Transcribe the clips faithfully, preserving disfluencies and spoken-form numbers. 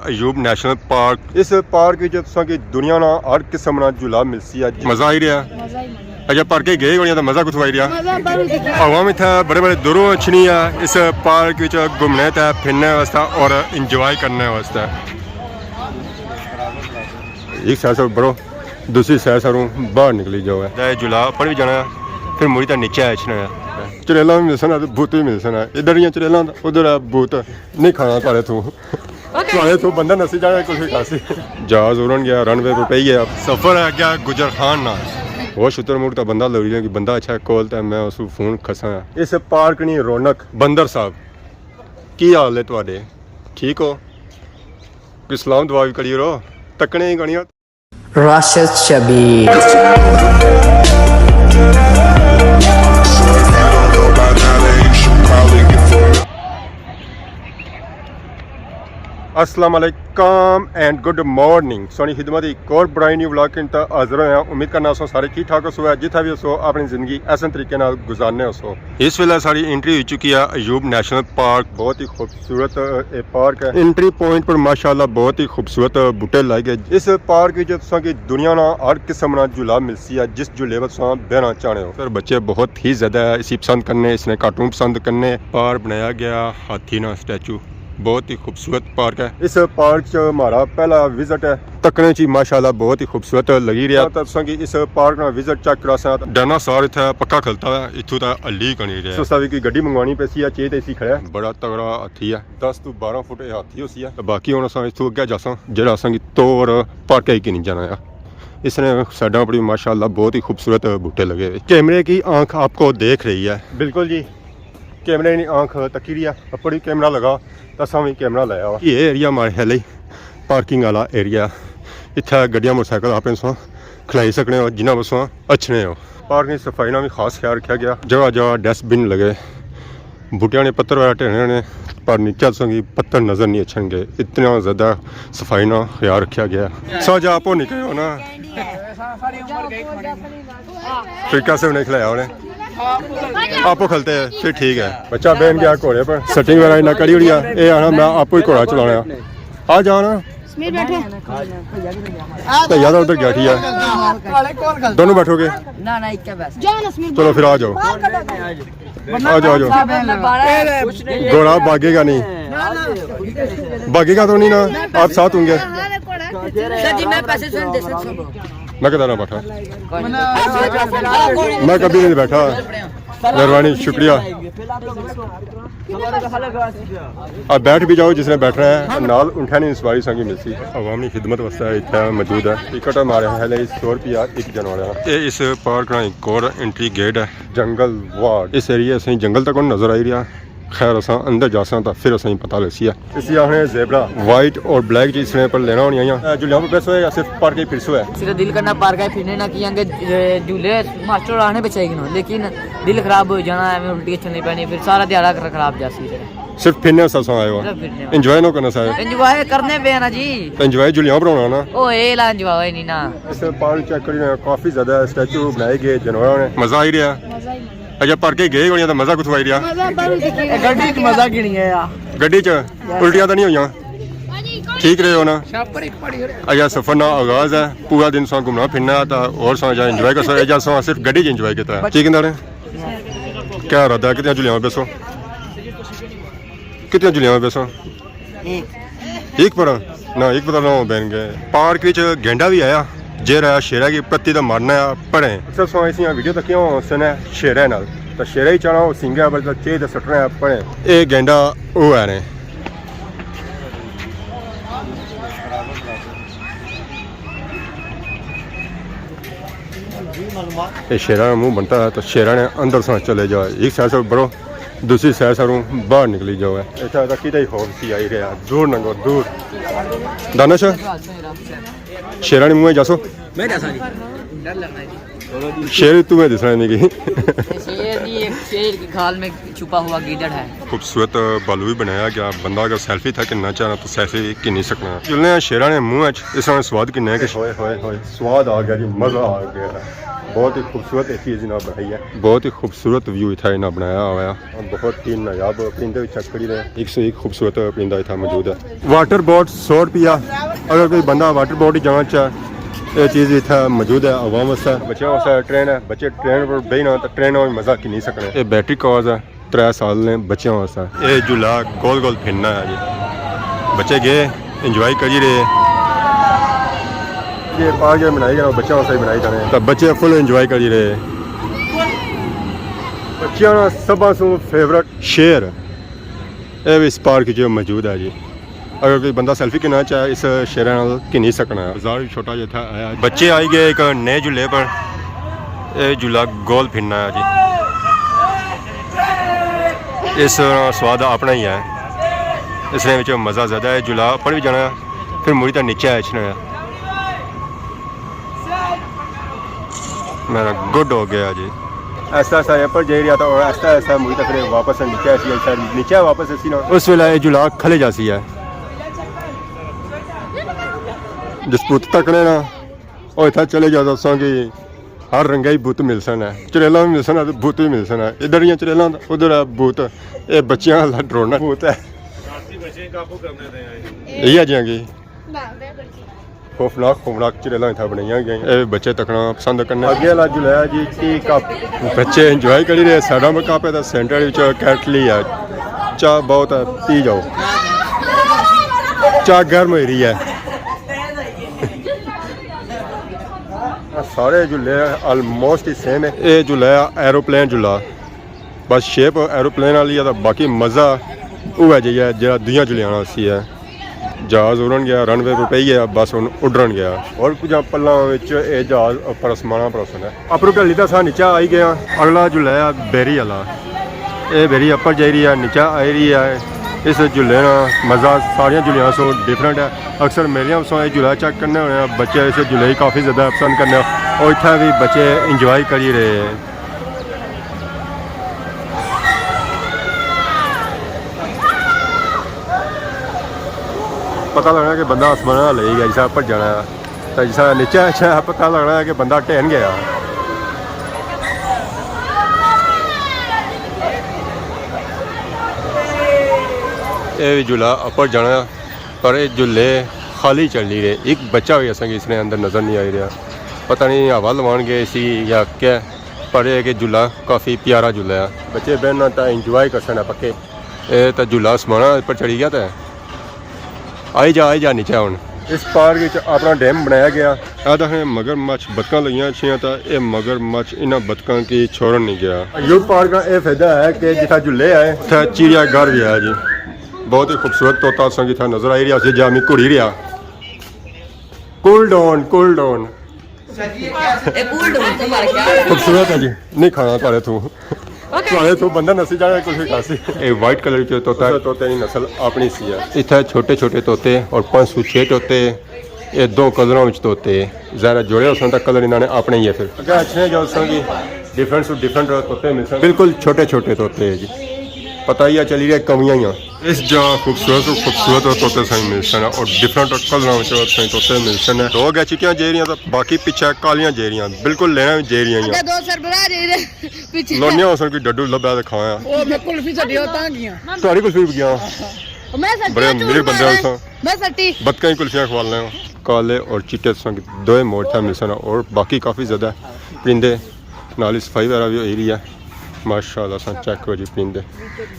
ایوب نیشنل پارک۔ اس پارک وچ تساں کی دنیا نا ہر قسم نا جھولا ملسی ہے۔ مزہ آئی رہیا؟ مزہ ہی مزہ۔ اچھا، پارکے گئے ہونے تو مزہ کتھوں آئی رہیا؟ مزہ باہر ہی دیکھیا۔ عوام اتھا بڑے بڑے دوروں اچھنی ہے اس پارک وچ گھومنے تے پھرنے واسطے اور انجوائے کرنے واسطے۔ ایک سائیڈ سے برو، دوسری سائیڈ ساروں باہر نکلی جاؤ ہے۔ جھولا اپر بھی جانا ہے، پھر مڑی تے نیچے اچھنا ہے۔ چڑیلاں بھی ملسن تے بھوت بھی ملسن۔ ادھر ہی چڑیلاں، ادھر ہے بھوت۔ نہیں کھانا تھوڑے تھوں۔ تھوڑے تھوں بندہ نسی جانا، کچھ کھاسی۔ جہاز اڑن گیا، رن وے پہ پئی گیا۔ سفر ہے گیا گجر خان نال۔ وہ شتر ملک تا بندہ لوڑی لیا کہ بندہ اچھا کول تے میں اس فون کھساں۔ اس پارک نی رونق۔ بندر صاحب، کی حال ہے تہاڈے؟ ٹھیک ہو؟ کوئی سلام دعا بھی کریو رو۔ تکنے ہی گنیاں۔ راشد شبیر۔ السلام علیکم اینڈ گڈ مارننگ۔ سونی خدمت ایک اور برائے نیو ولاگ کن تا حاضر ہویا۔ امید کرنا سو سارے ٹھیک ٹھاک ہو سو، جتھا بھی ہو سو اپنی زندگی احسن طریقے نال گزارنے ہو سو۔ اس ویلے ساری انٹری ہو چکی ہے ایوب نیشنل پارک۔ بہت ہی خوبصورت، اے، پارک ہے۔ انٹری پوائنٹ پر ماشاءاللہ بہت ہی خوبصورت بوٹے لائے گئے۔ اس پارک وچ تساں کی دنیا نا ہر قسم نا جھولا ملسی ہے، جس جھولے وچ تساں بہنا چاہنے ہو۔ سر، بچے بہت ہی زیادہ اسی پسند کرنے، اس نے کارٹون پسند کرنے۔ باہر بنایا گیا ہاتھی نا سٹیچو، بہت ہی خوبصورت پارک ہے۔ اس پارک چ ہمارا پہلا وزٹ ہے۔ تکنے چی ماشاءاللہ بہت ہی خوبصورت لگی رہیا۔ تساں کی اس پارک نا وزٹ چیک کراساں۔ ڈائناسور اتھا پکا کھلتا ہے، اتھوں تا ہلی کھنی رہیا۔ سو ساوی کی گڈی منگوانی پیسی ہے، چیت ایسی کھڑا ہے۔ بڑا تگڑا ہاتھی ہے، دس تو بارہ فٹ اے ہاتھی ہوسی ہے۔ باقی ہن اساں اتھوں اگے جاساں، جیڑا اساں کی تور پارک ہی کی نہیں جانا ہے۔ اس نے سائیڈاں اپر ماشاءاللہ بہت ہی خوبصورت بوٹے لگے ہوئے۔ کیمرے کی آنکھ آپ کو دیکھ رہی ہے۔ بالکل جی، کیمرے نی آنکھ تکی رہی ہے، اپر بھی کیمرہ لگا، تے اساں بھی کیمرہ لایا ہوا۔ یہ ایریا ہمارے خیال ہی پارکنگ والا ایریا۔ اتھا گڈیاں موٹر سائیکل آپ ساں کھلائی سکنے ہو، جنہاں بساں اچھنے ہو۔ پارکنگ صفائی نا بھی خاص خیال رکھیا گیا، جگہ جگہ ڈسٹ بن لگے۔ بوٹیاں نے پتر وغیرہ ٹھینے نے، پر نیچے تساں کی پتر نظر نہیں اچھن گے، اتنا زیادہ صفائی نا خیال رکھیا گیا۔ سو جا آپ نکلے ہو نا۔ پھر کیسے انہیں کھلایا انہیں؟ آپ کھلتے ہیں، پھر ٹھیک ہے۔ بچہ بہن گیا گھوڑے پر، سیٹنگ وغیرہ انہیں کری ہوئی ہے، اے آنا میں آپ ہی گھوڑا چلانا۔ آ جاؤ نا۔ اسمیر بیٹھو۔ بھیا تو ادھر گیا ٹھیک ہے۔ دونوں بیٹھو گے؟ نہ، نہ، ایک بس۔ جاؤ نا اسمیر۔ چلو پھر آ جاؤ۔ آ جاؤ، آ جاؤ۔ گھوڑا بھاگے گا نہیں۔ بھاگے گا تو نہیں نا، آپ ساتھ ہوں گے۔ سر جی، میں پیسے سن دے سکتا ہوں۔ میں کدھر نہ بیٹھا۔ میں کبھی نہیں بیٹھا۔ مہربانی، شکریہ۔ آپ بیٹھ بھی جاؤ، جس نے بیٹھنا ہے، نال اٹھا نہیں، سواری سانگی ملسی۔ عوامی خدمت واسطے اتھا موجود ہے۔ ٹکٹ ہمارے ہے سو روپیہ ایک جن والا۔ اے اس پارک نا ایک اور انٹری گیٹ ہے۔ جنگل واک۔ اس ایریے سے جنگل تک نظر آئی رہیا۔ خیر، اساں اندر جاساں تاں پھر اساں کی پتہ لگسی ہے۔ اسی آخنے زیبرا۔ وائٹ اور بلیک جی اس نے پر لینا ہونی آئیاں۔ اے، جھولیاں پر بیسو ہے یا صرف پارک ہی پھرسو ہے؟ صرف دل کرنا پارک ہی پھرنے نا، کیاں کہ، اے، جھولے ماسٹر آخنے بچائی گنو، لیکن دل خراب ہو جانا، ایویں الٹی اچھن نہیں پینی، پھر سارا دیہاڑا خراب جاسی پھر۔ صرف پھرنے سے اساں آئے ہو۔ صرف پھرنے۔ انجوائے نو کرنا سارے۔ انجوائے کرنے پے نا جی۔ انجوائے جھولیاں پر ہونا نا۔ او اے لا انجوائے نہیں نا۔ اس پارک چیک کری نا، کافی زیادہ سٹیچو بنائے گئے جانوراں نے۔ مزہ آئی رہیا۔ مزہ ہی مزہ۔ اچھا، پارکے گئے ہونے تو مزہ کتھوں آئی رہیا؟ مزہ باہر ہی دیکھیے۔ گڈی چ مزہ گنی ہے یار۔ گڈی چ الٹیاں تو نہیں ہوئیاں؟ ٹھیک رہے ہو نا؟ اچھا، سفر نا آغاز ہے، پورا دن ساں گھومنا پھرنا ہے، تو اور ساں جا انجوائے کر سکتے، جا ساں صرف گڈی چ انجوائے کیتا ہے۔ ٹھیک ہے نا؟ کیا ارادہ ہے؟ کتنیاں جھولیاں بیسو؟ کتنیاں جھولیاں بیسو؟ ایک۔ ایک پر؟ نہ، ایک پر نہ ہو بین گئے۔ پارک وچ گینڈا بھی آیا، جیڑا شیرا کی پتی دا مارنا ہے پڑھیں۔ اکثر سو ایسی ویڈیو تکیاں ہو سنے شیرے نال۔ تو شیرے ہی چاہنا ہو سنگے پر تو چے تے سٹنا ہے پڑھیں۔ اے گینڈا او ہے نے۔ اے شیرا نا منہ بنتا ہے تو شیرا نے اندر سا چلے جاؤ۔ ایک سائیڈ سے بڑو، دوسری سائیڈ ساروں باہر نکلی جاؤ ہے۔ اتھا تک کتھے ہی خوف سی آئی رہیا، دور ننگو، دور۔ دانش، شیرانی منہ جاسو؟ میں جاساں جی، ڈر لگنا ہے جی۔ شیر تو میں دسنا نہیں کی۔ شیر نہیں، ایک شیر کی کھال میں چھپا ہوا گیدڑ ہے۔ خوبصورت بالو بھی بنایا گیا، بندہ اگر سیلفی تھا کہ نہ چاہنا تو سیلفی کی نہیں سکنا۔ چلنے ہیں شیرانی منہ اچ، اس طرح سواد کی نہ کہ ہوئے، ہوئے، ہوئے، سواد آ گیا جی، مزہ آ گیا۔ بہت ہی خوبصورت ایک چیز انہاں بنائی ہے، بہت ہی خوبصورت ویو اتھا انہاں بنایا ہوا ہے۔ بہت ہی نایاب پرندے وچ چیک کری رہے ہیں، ایک سو ایک خوبصورت پرندہ اتھا موجود ہے۔ واٹر بوٹ سو روپیہ، اگر کوئی بندہ واٹر بوٹ ہی جانا چاہے، یہ چیز اتھا موجود ہے عوام واسطے۔ بچیاں واسطے ٹرین ہے، بچے ٹرین پر بہنا تو ٹرین میں مزہ کی نہیں سکنے۔ یہ بیٹری کارز ہے، ترے سال نے بچیاں واسطے۔ یہ جھولا گول گول پھرنا ہے جی، بچے گئے انجوائے کری رہے۔ یہ پارک جیہڑا بنائی گیا، بچیاں واسطے بنائی جانے، تو بچے فل انجوائے کری رہے۔ بچیاں نا سبھاں سوں فیورٹ شیر، یہ بھی اس پارک جو موجود ہے جی۔ اگر کوئی بندہ سیلفی کھینا چاہے، اس شیراں نال کھینی سکنا ہے۔ بازار بھی چھوٹا جیہا آیا۔ بچے آئی گئے ایک نئے جھولے پر، یہ جھولا گول پھرنا ہے جی۔ اس نا سواد اپنا ہی ہے، اس نے وچ مزہ زیادہ ہے۔ جھولا اپر بھی جانا ہے، پھر مڑی تے نیچے اچھنا ہے۔ میرا گڈ ہو گیا جی۔ ایسا ایسا اپر جائی رہیا تھا اور ایسا ایسا مڑی تے پھر واپس نیچے اسی، ایسا نیچے واپس اسی نا، اس ویلے یہ جھولا کھلے جاسی ہے۔ جس بت تکنے نا، او اتھا چلے جاؤ، دساں کہ ہر رنگا ہی بت ملسن ہے، چڑیلاں بھی ملسن ہے تے بت بھی ملسن ہے۔ ادھر دیاں چڑیلاں، ادھر ہے بت۔ اے بچیاں والا ڈرونا بت ہے۔ یہ جیاں کی خوفناک خوفناک چڑیلاں اتھا بنائیاں گئیاں۔ اے بچے تکنا پسند کرنے۔ اگے والا جھولا ہے جی ٹی کپ۔ بچے انجوائے کری رہے۔ ساڈا مقام ہے تے سینٹر وچ کیٹلی ہے، چاہ بہت ہے، پی جاؤ، چاہ گرم ہوئی رہی ہے۔ سارے جھولے آلموسٹ ہی سیم ہے۔ اے جھولا ہے ایروپلین جھولا، بس شیپ ایروپلین والی ہے، تے باقی مزہ اوہے جیہا ہے جیہڑا دوئیاں جھولیاں نا سی ہے۔ جہاز اڑن گیا، رن وے پر پئی گیا، بس ہن اڈرن گیا۔ اور کجھ پلاں وچ اے جہاز اپر آسماناں پر اسن ہے۔ اپروں ٹہلی تے اساں نیچے آئی گئے آں۔ اگلا جھولا ہے بیری آلا۔ اے بیری اپر جائی رہی ہے، نیچے آئی رہی ہے۔ اس جھولے نا مزہ ساریاں جھولیاں سوں ڈفرنٹ ہے۔ اکثر میلیاں سوں اے جھولا چیک کرنے ہونے آں، بچے اس جھولے کی کافی زیادہ پسند کرنے آں۔ اور اتھا بھی بچے انجوائے کری رہے ہیں۔ پتہ لگنا کہ بندہ آسماناں لے گیا، جسا اپر جانا ہے، تے جسا نیچے اچھا پتہ لگنا ہے کہ بندہ ٹہن گیا۔ اے بھی جھولا اپر جانا، پر اے جھولے خالی چلی رہے۔ ایک بچہ بھی اساں کی اس نے اندر نظر نہیں آئی رہیا۔ پتہ نہیں ہوا لوان گئے سی یا کیا، پر اے کہ جھولا کافی پیارا جھولا ہے۔ بچے بہنا تا انجوائے کرسن پکے۔ اے تے جھولا آسماناں پر چڑھی گیا تے۔ آئی جا، آئی جا نیچے ہن۔ اس پارک وچ اپنا ڈیم بنایا گیا۔ اے دیکھنے مگر مچھ بتکاں لگیاں اچھیاں، تے اے مگر مچھ انہاں بتکاں کی چھوڑن نہیں گیا۔ یوتھ پارک نا اے فائدہ ہے کہ جتھا جھولے آئے، اتھا چڑیا گھر بھی ہے جی۔ بہت ہی خوبصورت طوطا اساں کی اتھا نظر آئی رہیا سی، جا میں گھڑی رہیا۔ کول ڈاؤن، کول ڈاؤن۔ اے کول ڈاؤن تو مارا کیا؟ خوبصورت ہے جی، نہیں کھانا تھوڑے تو۔ تھوڑے تو بندہ نسی جانا، کلفی کھاسی۔ اے وائٹ کلر جو طوطا ہے۔ طوطے نی نسل اپنی سی ہے۔ اتھے چھوٹے چھوٹے طوطے اور پانچ سو چھ طوطے، اے دو کلراں وچ طوطے۔ ذرا جوڑے ہوسن تاں کلر انہاں نے اپنے ہی ہے پھر۔ اگے اچھنے جو اساں کی ڈفرنٹ سو ڈفرنٹ طوطے ملسن۔ بالکل چھوٹے چھوٹے طوطے ہیں جی۔ پتہ ہی ہے چلی رہے کمیاں ہی ہیں۔ اس جا خوبصورت سو خوبصورت طوطے سائیں ملسن اور ڈفرنٹ کلراں وچ سائیں طوطے ملسن۔ دو گے چٹیاں جیریاں تے باقی پچھے کالیاں جیریاں، بالکل لینا جیریاں ہی ہیں۔ اگے دو سربراہ جیرے پچھے۔ لونیاں ہوسن کوئی ڈڈو لبھا تے کھایا۔ او میں کلفی سٹی تاں گیا۔ تہاڑی کلفی بھی گیا۔ میں سٹی بڑے امیر بندے ہو۔ میں سٹی۔ بتکاں ہی کلفیاں کھوا لیں۔ کالے اور چٹے تساں کی دوئے موڑ تھا ملسن اور باقی کافی زیادہ پرندے نال ہی صفائی وغیرہ بھی ہوئی رہی ہے۔ ماشاءاللہ ساں چیک کرو جی پرندے۔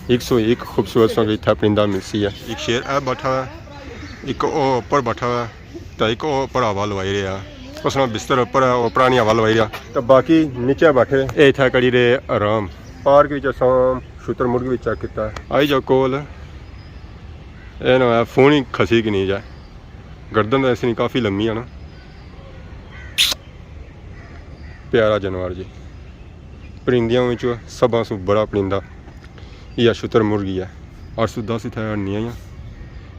ایک سو ایک خوبصورت ساں کی اتھا پرندہ ملسی ہے۔ ایک شیر اے بیٹھا ہوا ہے، ایک او اوپر بیٹھا ہوا ہے، تے ایک او اوپر ہوا لوائی رہیا۔ اس نا بستر اوپر ہے، او پرانی ہوا لوائی رہیا۔ تے باقی نیچے بیٹھے۔ اے اتھا کری رہے آرام۔ پارک وچ اساں شتر مرغ بھی چیک کیتا ہے۔ آئی جاؤ کول۔ اے نہ ہویا فون ہی کھسی کہ نہیں جائے۔ گردن تے اس نی کافی لمبی ہے نا۔ پیارا جانور جی۔ پرندیاں وچ سبھاں سوں بڑا پرندہ یا شتر مرغی ہے۔ اٹھ سو دس اتھا اڑنیاں ہیاں۔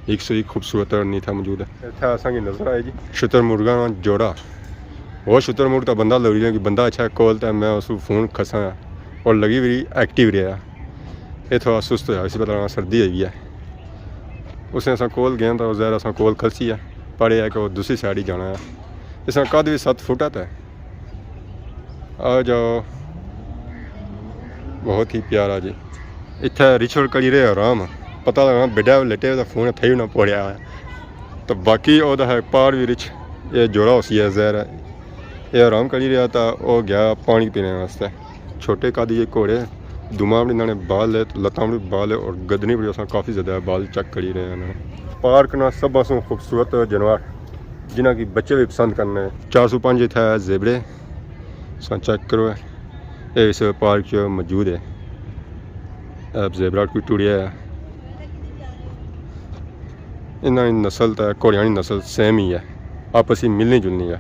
ایک سو ایک خوبصورت اڑنی اتھا موجود ہے۔ اتھا اساں کی نظر آئے جی شتر مرغاں نا جوڑا۔ وہ شتر مرغ تا بندہ لوڑی کہ بندہ اچھا کول تے میں اس فون کھساں اور لگی بھی ایکٹیو رہیا۔ اے تھوڑا سست ہویا، اسی پتہ لگا سردی ہوئی ہے۔ اس نے اساں کول گئے تاں ظاہر اساں کول کھلسی ہے، پر اے ہے کہ وہ دوسری سائیڈ ہی جانا ہے۔ اس نا قد بھی ست فٹ ہے تے آ جاؤ، بہت ہی پیارا جی۔ اتھے رچھ کری رہے آرام، پتہ لگنا بیڈا لیٹے ہوئے تے فون اتھے ہی نہ پڑیا ہے۔ تو باقی او دا ہے پار بھی رچھ، یہ جوڑا ہوسی ہے ظاہر ہے۔ یہ آرام کری رہا تھا، وہ گیا پانی پینے واسطے۔ چھوٹے قد یہ گھوڑے، دماغ بھی انہوں نے بال ہے، لتاں بھی بال ہے اور گدنی بھی اساں کافی زیادہ بال چیک کری رہے ہیں۔ پارک نا سب سے خوبصورت جانور جنہاں کی بچے بھی پسند کرنے۔ چار سو پنج اتھا ہے زیبرے، ساں چیک کرو، اے اس پارک چ موجود ہے۔ اے زیبرا کوئی ٹریا ہے۔ انہاں نی نسل تے گھوڑیاں نی نسل سیم ہی ہے، آپس وچ ملنی جلنی ہے۔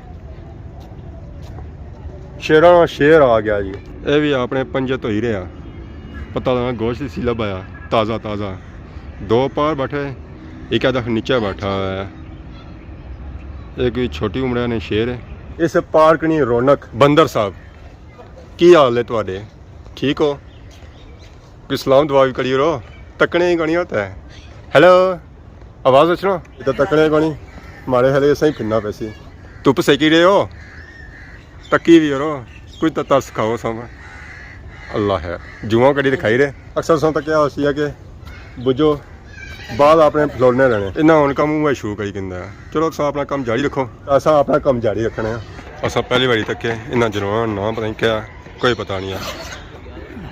شیراں نا شیر آ گیا جی۔ اے بھی اپنے پنجے دھوئی رہیا، پتہ لگا گوشت اسی لبھا آیا تازہ تازہ۔ دو پار بیٹھے، ایک ادھا نیچے بیٹھا ہوا ہے۔ ایک چھوٹی عمرہ نے شیر ہے۔ اس پارک نی رونق۔ بندر صاحب، کی حال ہے تہاڈے؟ ٹھیک ہو؟ کوئی سلام دعا بھی کریو رو، تکنے ہی کونی ہوتا ہے۔ ہیلو، آواز اچھنا؟ ادھر تکنے ہی کونی، مارے ہلے اساں ہی پھرنا پیسی۔ دھپ سیکی رہے ہو، تکی بھی رو، کوئی تو ترس کھاؤ سام۔ اللہ ہے، جواں کری دکھائی رہے۔ اکثر ساں تکیا ہوسی ہے کہ بجو بال اپنے پھلوڑنے رہنے۔ انہاں ہن کم اوہے شروع کری گھندا ہے۔ چلو، تساں اپنا کم جاری رکھو۔ اساں اپنا کم جاری رکھنے آں۔ اساں پہلی واری تکے انہاں جانوراں نا ناں پتہ نہیں کیا، کوئی پتہ نہیں ہے۔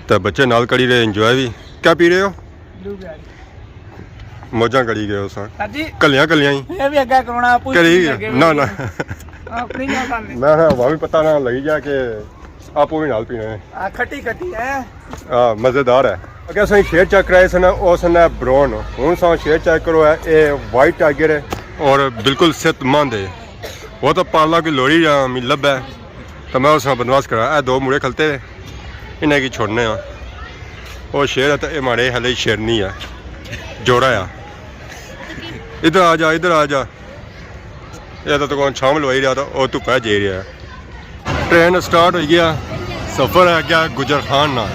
تے بچے نال کری رہے، انجوائے بھی۔ کیا پی رہے ہو؟ بلو بیری۔ موجاں کری گئے ہو ساں۔ سر جی۔ کلیاں کلیاں ہی۔ یہ بھی اگے کرونا، آپ کری لگے ہوئے نہ، نہ۔ اپنی نہ کھانے۔ میں ہاں، ہوا بھی پتہ نہ لگی گیا کہ آپ بھی نال پینے ہیں۔ ہاں، کھٹی کھٹی ہے۔ ہاں، مزیدار ہے۔ اگے اساں شیر چیک کرائے سن، او سن ہے براؤن۔ ہن ساں شیر چیک کرو ہے، اے وائٹ ٹائیگر ہے اور بالکل صحت مند ہے۔ وہ تو پارلا کوئی لوڑی یا می لبھے، تو میں اس نال بندوبست کراں۔ اے دو مڑے کھلتے ہوئے، انہیں کی چھوڑنے ہاں۔ او شیر ہے تو اے ماڑے ہلے شیرنی ہے، جوڑا ہے۔ ادھر آ جا، ادھر آ جا۔ یہ تو کون چھاں لوائی رہا تھا، وہ دھپے جائی رہا ہے۔ ٹرین سٹارٹ ہوئی گیا، سفر ہے گیا گجر خان نال۔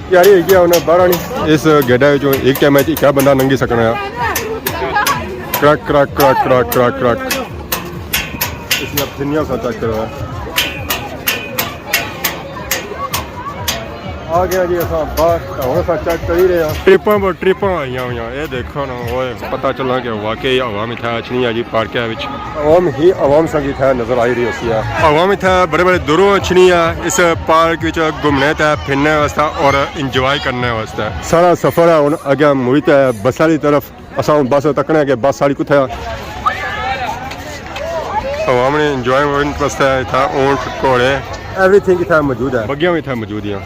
تیاری ہوئی گیا انہیں باہر آنی۔ اس گیٹا وچوں ایک ٹائم وچ اکا بندہ لنگھی سکنا ہے۔ کرک، کرک، کرک، کرک، کرک، کرک۔ اس نے پھرنیاں سا چیک کرو۔ آ گیا جی، اساں باہر، ہن اساں چیک کری رہے ہاں۔ ٹرپاں پر ٹرپاں آئیاں ہوئیاں، اے دیکھو نا، اوئے پتہ چلنا کہ واقعی عوام اتھا اچھنی ہے جی پارک وچ۔ عوام ہی عوام سنگی اتھا نظر آئی رہی ہوسی ہے۔ عوام اتھا بڑے بڑے دوروں اچھنی ہے اس پارک وچ گھومنے تے پھرنے واسطے اور انجوائے کرنے واسطے۔ سارا سفر ہے ہن اگے مڑی تے بساں دی طرف۔ اساں ہن بس تکنے کہ بس ساڑی کتھے آ۔ عوام نے انجوائمنٹ واسطے اتھا اونٹ، گھوڑے، ایوری تھنگ اتھا موجود ہے۔ بگیاں بھی اتھا موجود ہیں۔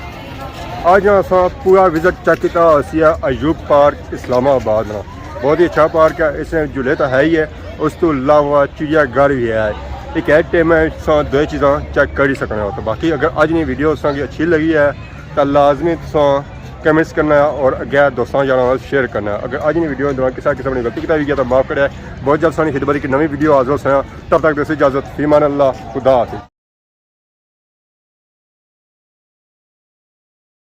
اج اساں پورا وزٹ چیک کیتا ہوسی ہے ایوب پارک اسلام آباد نا۔ بہت ہی اچھا پارک ہے، اس نے جھولے تو ہے ہی ہے، اس تو علاوہ چڑیا گھر بھی ہے۔ ایک ایٹ ٹائم ہے اساں دوئے چیزاں چیک کری سکنے ہو۔ تو باقی اگر اج نی ویڈیو اساں کی اچھی لگی ہے تو لازمی تساں کمنٹس کرنا ہے اور اگے دوستاں یاراں نال شیئر کرنا ہے۔ اگر اج نی ویڈیو دوران کسا قسم نی غلطی کیتا وی گیا تو معاف کرے۔ بہت جلد سانی خدمت ایک نویں ویڈیو حاضر ہوساں۔ تب تک دوستو اجازت، فی امان اللہ، خدا حافظ۔